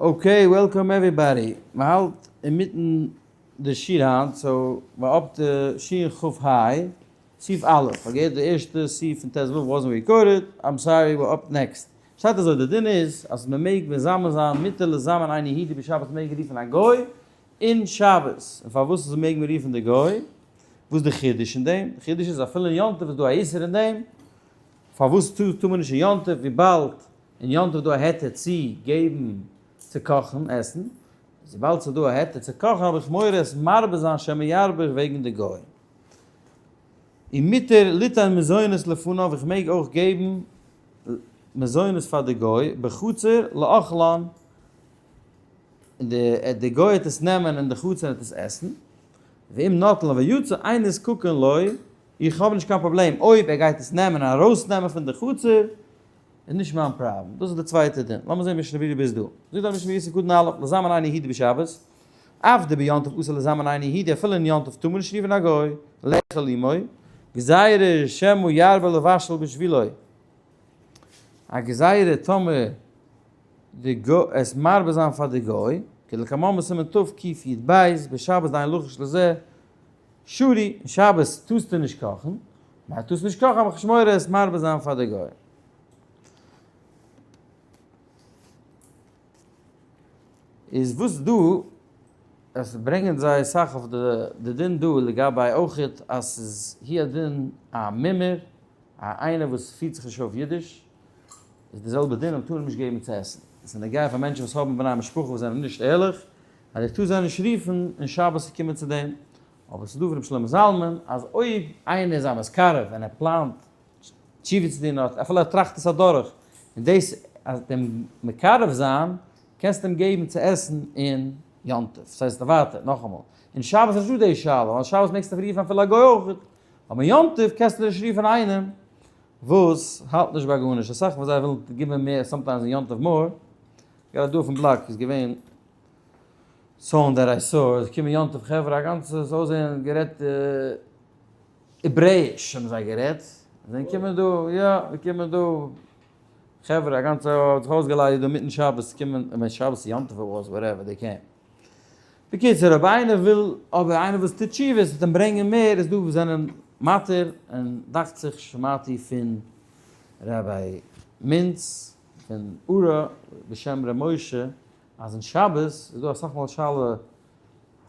Okay, welcome everybody. מ'האלט אינמיטן די שיעור היינט, so מ'האפט די שיעור כ ה, סעיף א', כ'האב געהערט די ערשטע סעיף פון ט ו wasn't recorded, I'm sorry, we're up next. שטייט אזוי, די דין איז אז מ'מעג מזמן זיין מותר לזמן אינו יהודי בשבת מעג רופן א גוי אין שבת, און פארוואס מעג מען רופן די גוי? וואס די חידוש אין דעם? די חידוש איז אפילו אין יום טוב איז דא א איסור אין דעם, פארוואס טאר מען נישט אין יום טוב וויבאלד אין יום טוב איז דא א היתר צו געבן צו קאכן עסן, וויבאלד ס'איז דא א היתר צו קאכן האב איך מורא עס מרבה זיין שמא ירבה וועגן די גוי. און מותר ליתן מזונות לפניו איך מעג אויך געבן מזונות פאר די גוי בחצר לאכלן און די גוי וועט עס נעמען אין די חצר און וועט עס עסן, ואם נטלן ויצא אין נזקקין לו, איך האב נישט קיין פראבלעם אויב ער גייט עס נעמען און ארויסנעמען פון די חצר, איז נישט מיין פראבלעם, דאס איז די צווייטע דין, לאמיר זען משנה ברורה ביז דא, זאגט דער משנה ברורה סעיף קטן א', לזמן אינו יהודי בשבת, אף דביום טוב אסור לזמן אינו יהודי, אפילו אין יום טוב טאר מען נישט רופן א גוי, לאכול עמו, גזירה שמא ירבה לבשל בשבילו, א גזירה טאמער די גוי עס מרבה זיין פאר די גוי, כדלקמן בסימן תקי"ב, בשבת דיין לחש לזה, שרי, אין שבת טארסטו נישט קאכן, ווייל טארסט נישט קאכן האב איך נישט מורא עס מרבה זיין פאר די גוי. איז וואס דא, עס ברענגען זיי אסאך אויף די דין דא לגבי אויכעט אז ס'איז הוא הדין א מומר, א איינער וואס פירט זיך נישט אויף אידיש, איז די זעלבע דין אז מ'טאר אים נישט געבן צו עסן. עס איז נוגע פאר מענטשן וואס האבן בני משפחה וואס זענען נישט ערליך, אז איך טאר זיי נישט רופן אין שבת צו קומען צו דעם. אבער ס'איז דא פון רבי שלמה זלמן אז אויב איינער איז א מתקרב און ער פלאנט תשובה צו טון אדער אפילו ער טראכט עס אדורך, און דאס אז דעם מקרב זיין, קענסטו אים געבן צו עסן אין יום טוב. ס'הייסט ווייטער, נאכאמאל, אין שבת איז נישטא די שאלה, ווייל שבת מעגסטו רופן אפילו א גוי אויך, אבער יום טוב קענסטו נישט רופן איינעם וואס האלט נישט ביי גארנישט, אסאך פון זיי ווילן גיבן מער sometimes אין יום טוב more, גראדע דא אויפן בלאק איז געווען סאון דער איי סאו, עס קומען יום טוב חברה א גאנצע אויסזעהן גערעדט העברעיש האבן זיי גערעדט, זיי קומען דא יא זיי קומען דא חברה א גאנצע האט זיך אויסגעליידיגט דא מיטן שבת קומען, כ'מיין שבת יום טוב וואס whatever they came. בקיצור אויב איינער וויל אבער איינער וואס טוט תשובה עס וועט אים ברענגען מער איז דא וואס זענען מתיר און דאכט זיך שמעתי פון ראביי מינץ פון אורה בשם ר' משה אז אין שבת איז דא אסאך מאל שאלה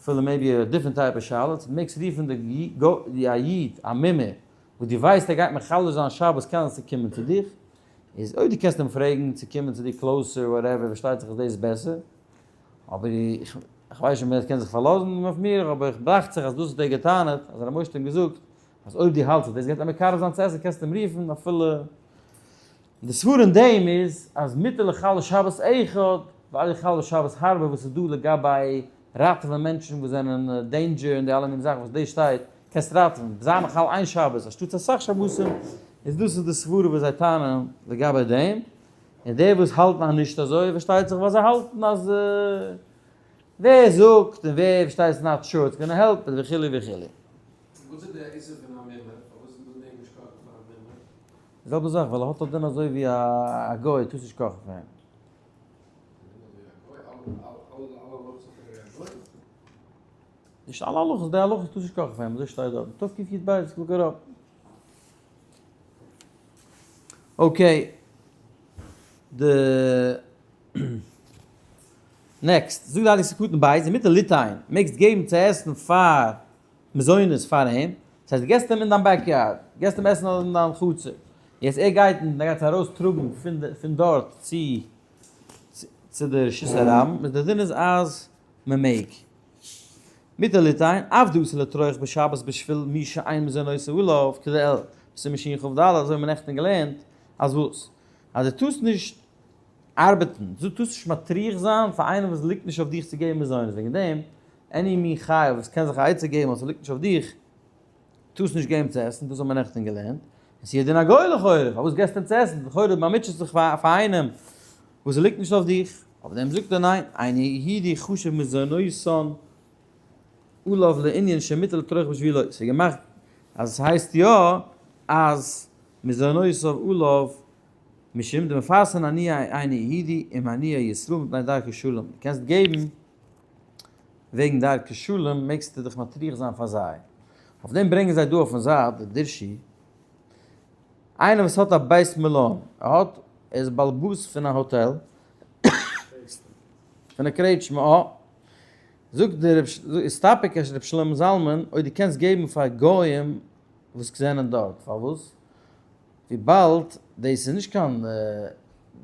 אפילו maybe א different type of שאלה צו מעגסט רופן די א איד א מומר וואס דו ווייסט ער גייט מחלל זיין שבת קען ער צו קומען צו דיך איז אויב דו קענסט אים פרעגן צו קומען צו דיר closer whatever פארשטייט זיך אז דאס איז בעסער אבער איך ווייס נישט ווער עס קען זיך פארלאזן אויף מיר, אבער איך דאכט זיך אז דאס האט ער געטענה'ט, אז ר' משה האט אים געזאגט אז אויב דו האלטסט אז דאס גייט אים מקרב זיין צו עסן קענסטו אים רופן אפילו. די סברא אין דעם איז אז מותר לחלל שבת אחד ואל יחלל שבת הרבה וואס איז דא לגבי ראטעווען מענטשן וואס זענען danger און די אלע מין זאכן וואס דאס שטייט קענסט ראטעווען זיי מחלל איין שבת אנשטאטס אסאך שבתים איז דאס איז די סברא וואס זיי טענה'ן לגבי דעם. און די וואס האלטן אז נישט אזוי פארשטייט זיך ווייל זיי האלטן אז ווער זאגט און ווער פארשטייט איז not sure it's gonna help וכו' וכו'. וואס איז די איסור פון א מומר? פארוואס מען מעג נישט קאכן פאר א מומר? די זעלבע זאך ווייל ער האט א דין אזוי ווי א גוי טארסט נישט קאכן פאר אים. נישט אלע הלכות, די הלכות טארסט נישט קאכן פאר אים אזוי שטייט דארט, תקי"ב, look it up. Okay, די next, זאגט די הייליגע סעקוטן בית, אין מיטל ליטאין, מעגסט געבן צו עסן פאר מזונות פאר אים, דאס הייסט דו געסט אים אין דיין backyard, געסט אים עסן אין דיין חצר, יעצט ער גייט און ער גייט ארויס טראגן פון דארט צו צו די רשות הרבים, איז די דין איז אז מען מעג. מותר ליתן, אף דאסור לטרוח בשבת בשביל מי שאין מזונותיו עליו, כדלעיל, בסימן שכ"ד, אזוי האבן מיר נעכטן געלערנט, אז וואס? אז דו טארסט נישט ארבעטן, דו טארסט נישט מטריח זיין פאר איינעם וואס ליגט נישט אויף דיך צו געבן מזונות, וועגן דעם, any מין חיה וואס קען זיך א עצה געבן אז ס'ליגט נישט אויף דיך, טארסט נישט געבן צו עסן, דאס האבן מיר נעכטן געלערנט, עס איז דין א גוי לכאורה, פארוואס געסטו אים צו עסן, לכאורה באמוטשעסט זיך פאר איינעם וואס ליגט נישט אויף דיך, אויף דעם זאגט ער ניין, אינו יהודי חשוב מזונותן עליו לענין שמותר לטרוח בשבילו, ס'איז געמאכט אז עס הייסט יא אז מזונותיו עליו. משום דמפרסם עניי אינו יהודי עם עניי ישראל מפני דרכי שלום, דו קענסט געבן וועגן דרכי שלום מעגסטו דיך מטריח זיין פאר זיי. אויף דעם ברענגען זיי דא אויפן זייט די דרשי, איינער וואס האט א בית מלון, ער האט, ער איז באלבאס פון א האטעל, פון א קרעטשמע, אה, זאגט דער רב, הסתפק ר' שלמה זלמן, אויב דו קענסט געבן פאר גוים וואס זענען דארט, פארוואס? וויבאלד דאס איז נישט קיין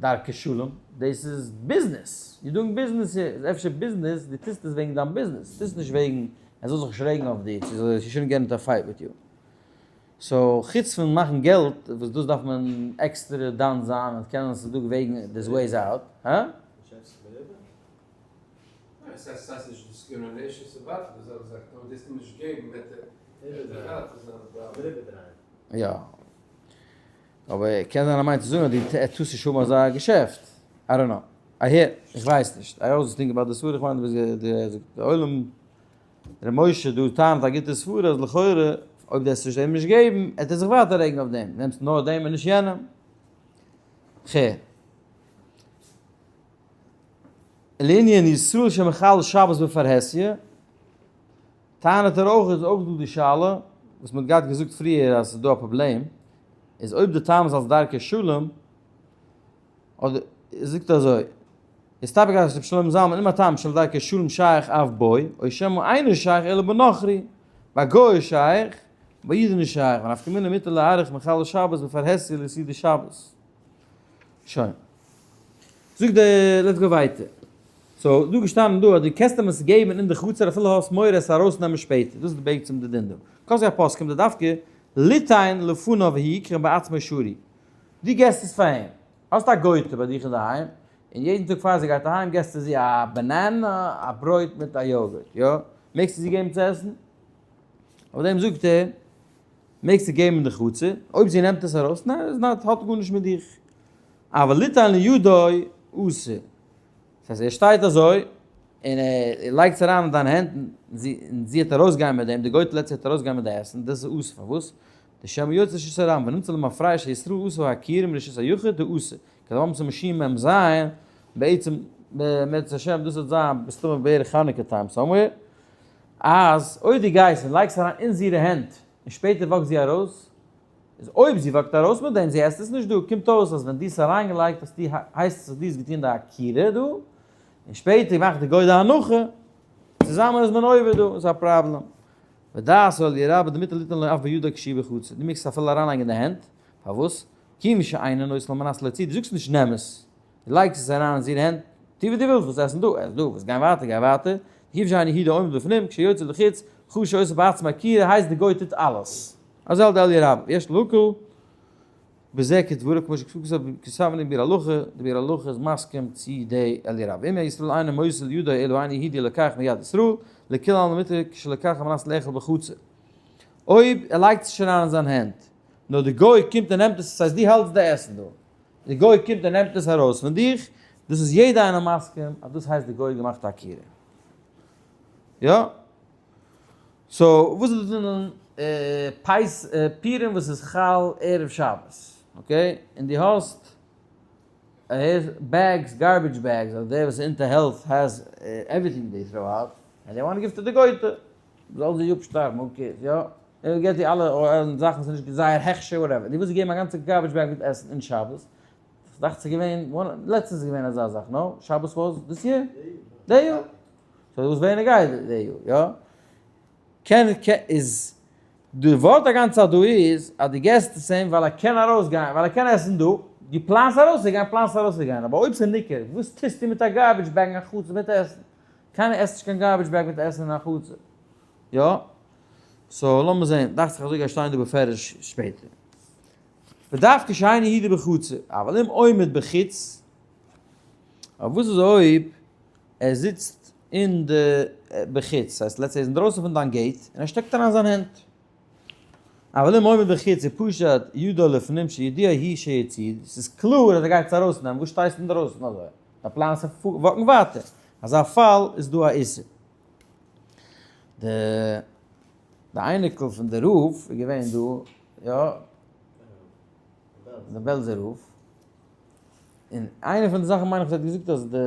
דרכי שלום, דאס איז ביזנעס, you doing business here, איז אפשר ביזנעס, דו טוסט עס וועגן דיין ביזנעס, טוסט נישט וועגן ער זאל זיך נישט רעגן אויף דיר, צו זאל he shouldn't get into a fight with you. So חוץ פון מאכן געלט, וואס דאס דארף מען עקסטערע דן זיין, און קען זיין ס'איז דא וועגן there's ways out, הא? יא. אבער קען זיין ער מיינט צו זאגן אז דו טוסט נישט האבן אזא געשעפט. I don't know. I hear. איך ווייס נישט. I also think about די סברה, איך מיין דו ביסט די עולם ר' משה דא טענה'ט א גוטע סברה אז לכאורה אויב דו עסט נישט אים נישט געבן עט ער זיך ווייטער רעגן אויף דעם. נעמסט נאר דעם און נישט יענעם. ח. לענין ישראל שמחלל שבת בפרהסיא, טענה'ט ער אויך איז אויך דא די שאלה וואס מ'האט געהאט געזאגט פריער אז ס'איז דא א פראבלעם, איז אויב די טעם איז אלס דרכי שלום, אדער זאגט אזוי, הסתפק ר' שלמה זלמן אם הטעם של דרכי שלום שייך אף בו, או שמא אינו שייך אלא בנכרי, ביי גוי איז שייך, ביי איד איז נישט שייך, ונפקא מינה מותר להאריך מחלל שבת בפרהסיא לסעודת שבת. שוין. זאגט די, let's go ווייטער. So, דא געשטאנען דא אז דו קענסט אים עס געבן אין די חצר אפילו האסט מורא עס ארויסנעמען שפעטער. דאס איז די בעצם די דין דא. כתבו הפוסקים דדווקא ליתן לפניו והוא יקח בעצמו שרי. דו געסט עס פאר אים. האסט א גויטע ביי דיך אינדערהיים, און יעדן טאג פאר זי גייט אהיים געסטו זי א banana, א ברויט מיט א yogurt, יא? מעגסטו זי געבן צו עסן? אויף דעם זאגט ער, מעגסטו געבן אין די חצר, אויב זי נעמט עס ארויס, ניין, איז not, האט גארנישט מיט דיך. אבל ליתן לידו אסור. דאס הייסט ער שטייט אזוי, און ער לייגט עס אריין אין דיין הענט, און זי וועט ארויסגיין מיט דעם, די גויטע לעצט וועט ארויסגיין מיט די עסן, דאס איז אסור, פארוואס? דשמא יוצא רשות הרבים, ונמצא למפרע שישראל עשו העקירה מרשות היחיד דאסור, כדאמר צו משיח מ ז, בעצם בעזרת השם דאס וועט זיין מסתמא בערך חנוכה time somewhere, אז אויב דו גייסט און לייגסט אריין אין זיערע הענט און שפעטער walk ט זי ארויס, איז אויב זי walk ט ארויס מיט דעם, זי עסט עס נישט דא, קומט אויס אז ווען דו האסט אריינגעלייגט האסטו הייסט עס אז דו האסט געטון די עקירה דא, און שפעטער מאכט די גוי די הנחה, צוזאמען איז מען עובר דא, איז א פראבלעם. ודעת אליה רבה דמותר ליתן לו אף בידו כשהוא בחצר, דו מעגסט עס אפילו אריינלייגן אין די הענט, פארוואס? כיוון שאינו נותן על מנת להוציא, דו זאגסט נישט נעם עס, דו לייגסט עס אריין אין זיער הענט, טו וואס דו ווילסט, ווילסט עסן דא, עס דא, ווילסט גיין ווייטער, גיי ווייטער, כיוון שאין יהודה עומד בפנים, כשיוצא לחוץ, חשש שעושה בעצמו עקירה, הייסט די גוי טוט אלעס. אזוי האלט די אליה רבה, ויש להקל בזה כדבריו כמו שכתבנו בביאור הלכה, די ביאור הלכה איז מסכים צו די אליה רבה, ואם ישראל אינו מוסר לידו אלא אין יהודי לוקח מיד ישראל, לכולי עלמא מותר כשלקח על מנת לאכול בחצר. אויב ער לייגט עס נישט אריין אין זיין הענט, נאר די גוי קומט און נעמט עס, עס הייסט דו האלטסט די עסן דא, די גוי קומט און נעמט עס ארויס פון דיך, דאס איז יעדע איינער מסכים אז דאס הייסט די גוי האט געמאכט א עקירה. יא? So וואס איז די דין פייס פורים וואס איז חל ערב שבת? Okay, און דו האסט bags, garbage bags, אדער דער וואס איז into health has everything they throw out, and they want give to די גויטע, זאל זי אפשטארבן, who cares, יא? ער געט איר אלע זאכן וואס איז נישט זייער הכשר whatever, דו ווילסט געבן א גאנצע garbage bag מיט עסן אין שבת, ס'דאכט זיך געווען, לעצטנס איז געווען אזא זאך, no? שבת was this year? די יאר? so דאס ווערן גייט די יאר, יא? קען איז די ווארט א גאנצע צייט דא איז אז דו געסט עס אים ווייל ער קען ארויסגיין, ווייל ער קען עסן דא, דו פלאנסט ארויסצוגיין, פלאנסט ארויסצוגיין, אבער אויב ס'איז ניכר, וואס טוסטו מיט א garbage bag אין א חצר מיט עסן? קיינער עסט נישט קיין garbage bag מיט עסן אין א חצר. יא? so לאמיר זען, דאכט זיך אזוי גייט שטיין דא בפירוש שפעטער. ודווקא שאין יהודי בחצר, אבל אם עומד בחוץ, אבער וואס איז אויב ער זיצט אין די בחוץ, ס'הייסט let's say ער איז אינדרויסן פון דיין gate און ער שטעקט אריין זיין הענט, אבל אם עומד בחוץ ופשט ידו לפנים שידוע הוא שיוציא, ס'איז קלאר אז ער גייט עס ארויסנעמען, וואס שטייסטו אינדרויסן אזוי? דיין פלאן איז צו walk ן ווייטער, אזא פאל איז דא א איסור. די אייניקל פון די רב איז געווען דא, יא, די בעלזער רב. און איינע פון די זאכן מיין איך וואס ער האט געזאגט אז די,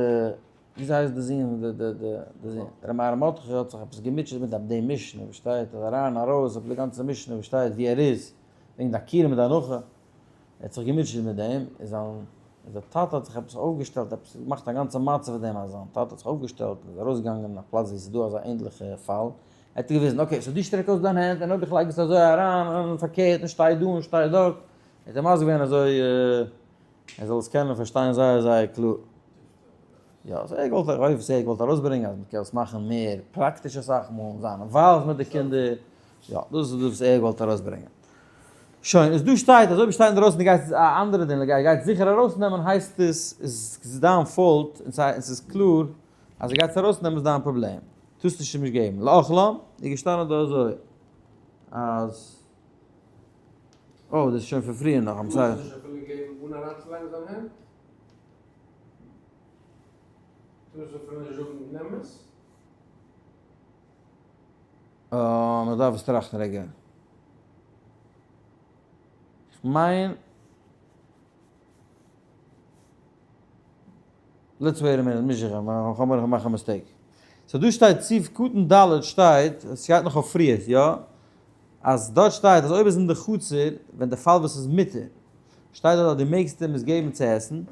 וויאזוי הייסט די זון, די די די די זון, ר' אהרן מרדכי האט זיך עפעס געמוטשעט מיט די משנה וואס שטייט אז אריין ארויס אויף די גאנצע משנה וואס שטייט ווי ער איז, וועגן די עקירה מיט די הנחה, ער האט זיך געמוטשעט מיט דעם, און זיין און זיין טאטע האט זיך עפעס אויפגעשטעלט, עפעס געמאכט א גאנצע מצב פון דעם אז זיין טאטע האט זיך אויפגעשטעלט און איז ארויסגעגאנגען אין א פלאץ ווי עס איז דא אזא ענדליכע פאל, ער האט געוויזן, okay, so דו שטרעק אויס דיין הענט און אויב איך לייג עס אזוי אריין און פארקערט און שטיי דא און שטיי דארט, ער האט אים מסביר געווען אזוי ער זאל עס קענען פארשטיין זייער זייער קלאר. יא, so ער געוואלט, איך ווייס וואס ער האט געוואלט ארויסברענגען אז מ'קען עס מאכן מער פראקטיש אסאך מאל און זיין involved מיט די קינדער, יא, דאס איז דאס וואס ער האט געוואלט ארויסברענגען. שוין, איז דא שטייט אז אויב עס שטייט אינדרויסן דו גייסט א אנדערע דין לגבי גייט זיכער ארויסנעמען הייסט עס איז דיין fault און ס'איז קלאר אז ער גייט עס ארויסנעמען איז דיין פראבלעם טארסט נישט אים נישט געבן. לאכלם איז געשטאנען דא אזוי אז. אוי, דאס איז שוין פון פריער נאך, I'm sorry. טאר נישט אפילו געבן אן אריינצולייגן זיין הענט? טאר נישט אפילו נישט זאגן נעם עס? אה, מען דארף עס טראכטן רגע. איך מיין. Let's wait a minute, נישט זיכער, איך האב מורא איך מאך א mistake. So דא שטייט סעיף קטן ד' שטייט, עס גייט נאך אויף פריער, יא? אז דארט שטייט אז אויב איז אין די חצר, ווען די פאל וואס איז מותר, שטייט דארט אז דו מעגסט אים עס געבן צו עסן,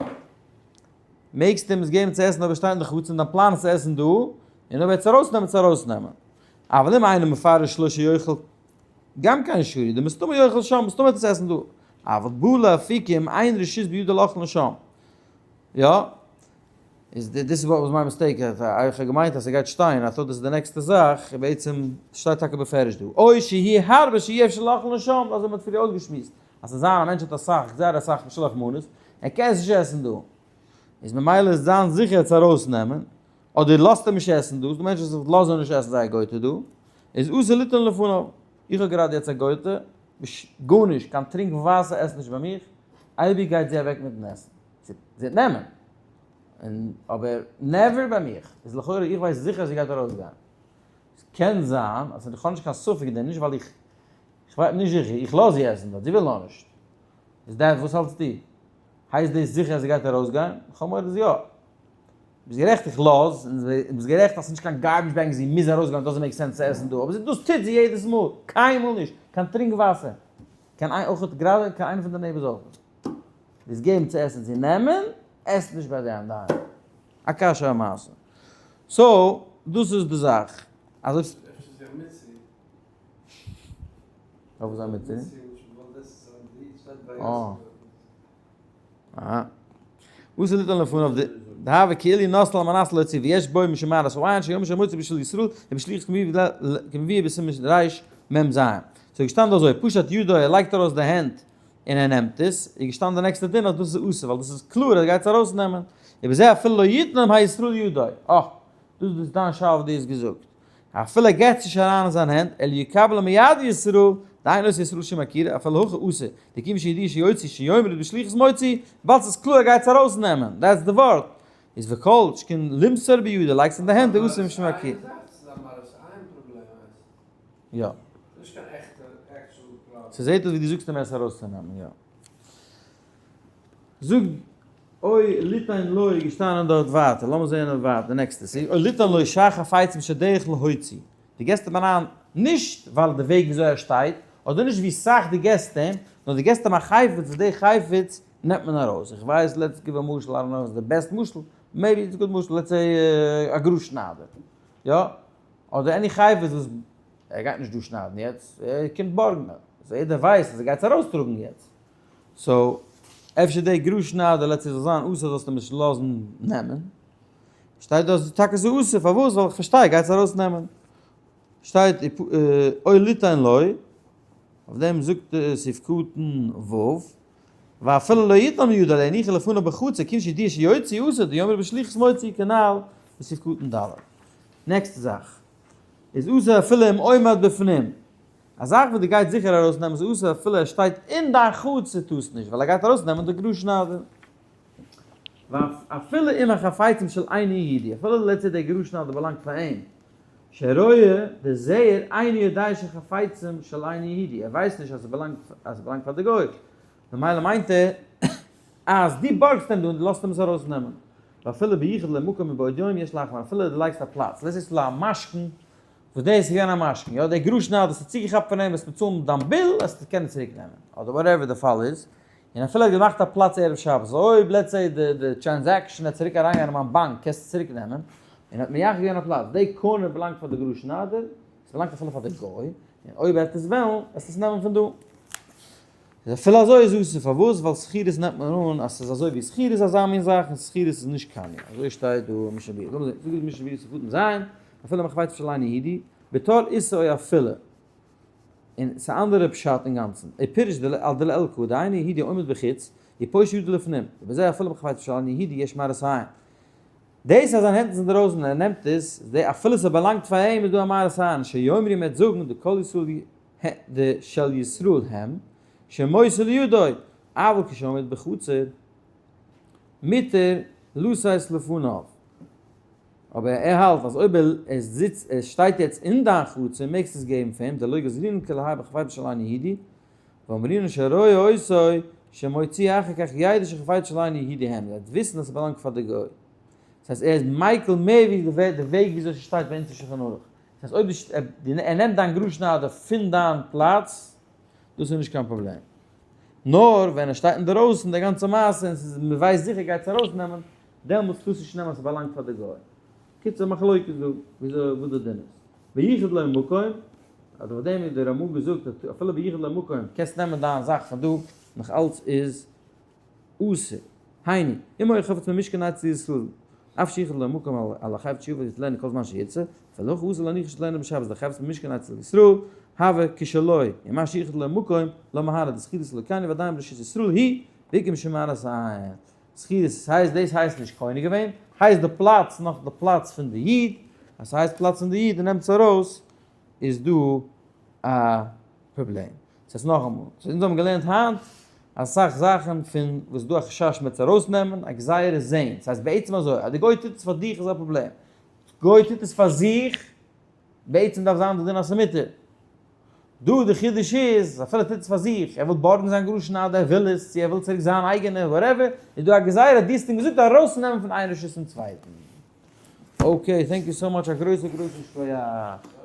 מעגסט אים עס געבן צו עסן אויב ער שטייט אין די חצר און דיין פלאן איז צו עסן דא, און אויב ער וועט עס ארויסנעמען צו ארויסנעמען. אבל אם אינו מפרש לו שיאכל גם כן שרי, דמסתמא יאכל שם, מסתמא וועט עס עסן דא. אבל בא לאפוקי אם אין רשות בידו לאכלן שם. יא? איז this is what was my mistake, איך האב געמיינט אז ס'גייט שטיין, I thought דאס איז די נעקסטע זאך, און בעצם שטייט טאקע בפירוש דא, או שיהא הרבה שאי אפשר לאכלן שם, אזוי מ'האט פריער אויסגעשמועסט, אז ס'זאל זיין א מענטש האט אסאך, זייער אסאך משלוח מנות, ער קען עס נישט עסן דא, איז ממילא איז זיין זיכער צו ארויסנעמען, אדער לאזט אים נישט עסן דא, ס'דא מענטשן וואס לאזן נישט עסן זייער גוי'טע דא, איז אסור ליתן לפניו, איך האב גראדע יעצט א גוי'טע, גארנישט, קיין טרינק וואסער עסט נישט ביי מיך, אייביג גייט זי אוועק מיטן עסן. זי וועט נעמען, און אבער never ביי מיך, איז לכאורה איך ווייס זיכער אז זי גייט ארויסגיין. עס קען זיין אז איך האב נישט קיין ספק אין דעם, נישט ווייל איך, איך ווייס נישט זיכער, איך לאז זי עסן דארט, זי וויל נאר נישט. איז דעט וואס האלטסטו? הייסט דאס זיכער אז זי גייט ארויסגיין? איך האב מורא אז יא. ביסט גערעכט איך לאז, און ביסט גערעכט אז ס'איז נישט קיין garbage bag און זי מוז ארויסגיין, doesn't make sense צו עסן דא, אבער דאס טוט זי יעדעס מאל, קיינמאל נישט, קיין טרינק וואסער, קיין איין, אויך גראדע קיין איינער פון די neighbors אויך נישט. דאס געבן צו עסן צו נעמען, עסט נישט ביי די אנדערע. א קשיא א מעשה. So, דאס איז די זאך. אז אויב. אפשר איז ער מצרי. פארוואס א מצרי? אה. אהא. וואס איז ליתן לפניו די דהוה כאילו נתנה על מנת להוציא ויש בו משום מראית העין שיאמר שמוציא בשביל ישראל ובשליחות כמבואר בסימן רמ"ז. ס'איז געשטאנען אזוי, פשט ידו ער לייגט ארויס די הענט און ער נעמט עס, איז געשטאנען די נעקסטע דין אז דאס איז אסור ווייל דאס איז קלאר אז ער גייט עס ארויסנעמען, ובזה אפילו לא יתנם הישראל ידו, אה, דאס איז דיין שאלה וואס דו האסט געזאגט, אפילו ער געבט עס נישט אריין אין זיין הענט, אלא יקבל מיד ישראל, דאין עושה ישראל שום עקירה, אפילו הכי אסור, דכיון שידוע שיוציא שיאמר בשליחות מוציא, וויבאלד ס'איז קלאר ער גייט עס ארויסנעמען, that's די ווארט, איז וכל שכן למסור בידו, לייגסט אין די הענט די אסור משום עקירה. יא. ס'זעהט אויס ווי דו זאגסט אים עס ארויסצונעמען, יא. זאג, או ליתן לו איז געשטאנען דארט ווייטער, לאמיר זעהן אויף ווייטער, די נעקסטע סעיף, או ליתן לו שאר חפצים שדרך להוציא. דו געסט אים אריין נישט ווייל די וועג וויאזוי ער שטייט, אדער נישט ווי סאך דו געסט אים, נאר דו געסט אים א חפץ וואס די חפץ נעמט מען ארויס. איך ווייס, let's give א משל, I don't know די best משל, maybe it's good משל, let's say א גראז שניידער, יא? אדער any חפץ וואס ער גייט נישט דא שניידן יעצט, ער קומט בארגן, so יעדער ווייסט אז ער גייט עס ארויסטראגן יעצט, so אפשר די גראז שניידער let's say זאל זיין אסור זאלסטו אים נישט לאזן נעמען, שטייט דא אז טאקע ס'איז אסור, פארוואס? ווייל איך פארשטיי גייט עס ארויסנעמען, שטייט או ליתן לו, אויף דעם זאגט סעיף קטן ו', ואפילו לא יתן מידו אלא יניחו לפניו בחצר כיוון שידוע שיוציא אסור דיאמר בשליחות מוציא כנ"ל בסעיף קטן ד'. נעקסטע זאך איז אסור אפילו אם עומד בפנים. א זאך וואס דו גייט זיכער ארויס נעמען איז אסור אפילו ער שטייט אין דיין חצר טארסט נישט ווייל ער גייט ארויס נעמען די גראז שניידער. ואפילו אם החפצים של אינו יהודי אפילו let's say דער גראז שניידער באלאנגט פאר אים שרואה דער זעער אינו יודע שחפצים של אינו יהודי ער ווייסט נישט אז עס באלאנגט פאר די גוי ממילא מיינט ער. אז דו בארגסט אים דא און דו לאזט אים עס ארויסנעמען. ואפילו בייחד למקום מבעוד יום יש לחמר, אפילו דו לייגסט א פלאץ, let's say ס'איז דא א משכון, וואס דאס איז געווען א משכון, יא, דער גרשון האט עס צוגעכאפט פון אים, וועסט באצאלן דיין bill, וועסטו קענען צוריק נעמען, אדער whatever די פאל איז, און אפילו ער האט געמאכט א פלאץ ערב שבת, אויב let's say די די transaction וועט צוריק אריינגיין אין מיין באנק קענסטו צוריק נעמען, און האט מייחד געווען א פלאץ, די corner באלאנגט פאר די גרשון אדער, עס באלאנגט אפילו פאר די גוי, און אויב ער וועט עס וועלן, וועסטו עס נעמען פון דא. איז אפילו אזוי איז אסור, פארוואס? ווייל שכירות נעמט מען אן אז ס'איז אזוי ווי שכירות אזא מין זאך, און שכירות איז נישט קנין, אזוי שטייט דא אין משנה ברורה. לאמיר זען, זאגט די משנה ברורה סעיף קטן ז', אפילו מחפץ של אינו יהודי, בתור איסור או אפילו, און ס'איז א אנדערע פשט אינגאנצן, ע פירוש על דלעיל קא, דהיינו יהודי עומד בחוץ, ופושט ידו לפנים, ובזה אפילו בחפץ של אינו יהודי יש מראית עין. דאס אז זיין הענט איז אינדערויסן און ער נעמט עס, די אפילו ס'באלאנגט פאר אים איז דא א מראית עין, שיאמרו מ'עט זאגן די כל ישראל די של ישראל הם, שמוסר לידו, אבל כשעומד בחצר, מותר לשאת לפניו. אבער ער האלט אז אויב ער זיצט ער שטייט יעצט אין דיין חצר מעגסטו עס געבן פאר אים, דלא גזרינן כלהאי בחפץ של אינו יהודי, ואמרינן שרואה אותו שמוציא אחר כך ידע שחפץ של אינו יהודי הם, ער וועט וויסן אז ס'באלאנגט פאר די גוי. דאס הייסט ער איז מיקל מער ווי די וועג וויאזוי ס'שטייט ביי אונז אין שולחן ערוך. דאס הייסט אויב ער נעמט דיין גראז פון דיין פלאץ, דאס איז נישט קיין פראבלעם. נאר ווען ער שטייט אינדערויסן די גאנצע מעשה און ס'איז מ'ווייסט זיכער גייט עס ארויסנעמען, דעמאלטס טארסטו נישט נעמען אז ס'באלאנגט פאר די גוי. קיצור מחלוקת דא וויאזוי וואס די דין איז. ביחוד לו מקום, אז אויף דעם איז די רמא געזאגט אז אפילו ביחוד לו מקום קענסט נעמען דיין זאך פון דא, נאך אלץ איז אסור. היינו, אם היה חפץ ממשכן אצל ישראל, אף שיחד לו מקום על החפץ שיבוא יתלנו כל זמן שירצה, ולא אסור להניח שתלנו בשבת דחפץ ממשכן אצל ישראל, הווה כשלו, ומה שיחד לו מקום, לא מהרה דשכירות לא קני ועדיין ברשות ישראל היא, בעיקר משום מראית עין. שכירות הייסט דאס הייסט נישט קונה געווען, הייסט די פלאץ נאך די פלאץ פון די איד, אז ס'הייסט פלאץ פון די איד און נעמט עס ארויס איז דא א פראבלעם. ס'הייסט נאכאמאל, סאו אונז האבן געלערנט היינט אסאך זאכן פון וואס דא א חשש מ'וועט עס ארויסנעמען, א גזירה זעהן, ס'הייסט בעצם אזוי, אז די גוי טוט עס פאר דיך איז א פראבלעם, גוי טוט עס פאר זיך, בעצם דארף זיין די דין אז ס'מותר. דא די חידוש איז, אפילו ער טוט עס פאר זיך, ער וויל בארגן זיין גראשן אדער ער וויל עס, צו ער וויל צוריק זיין אייגענע, whatever, איז דא א גזירה, דו האסט אים געזאגט ארויסנעמען פון איין רשות צום צווייטן. okay, thank you so much, א גרויסע גרויסע שכוח.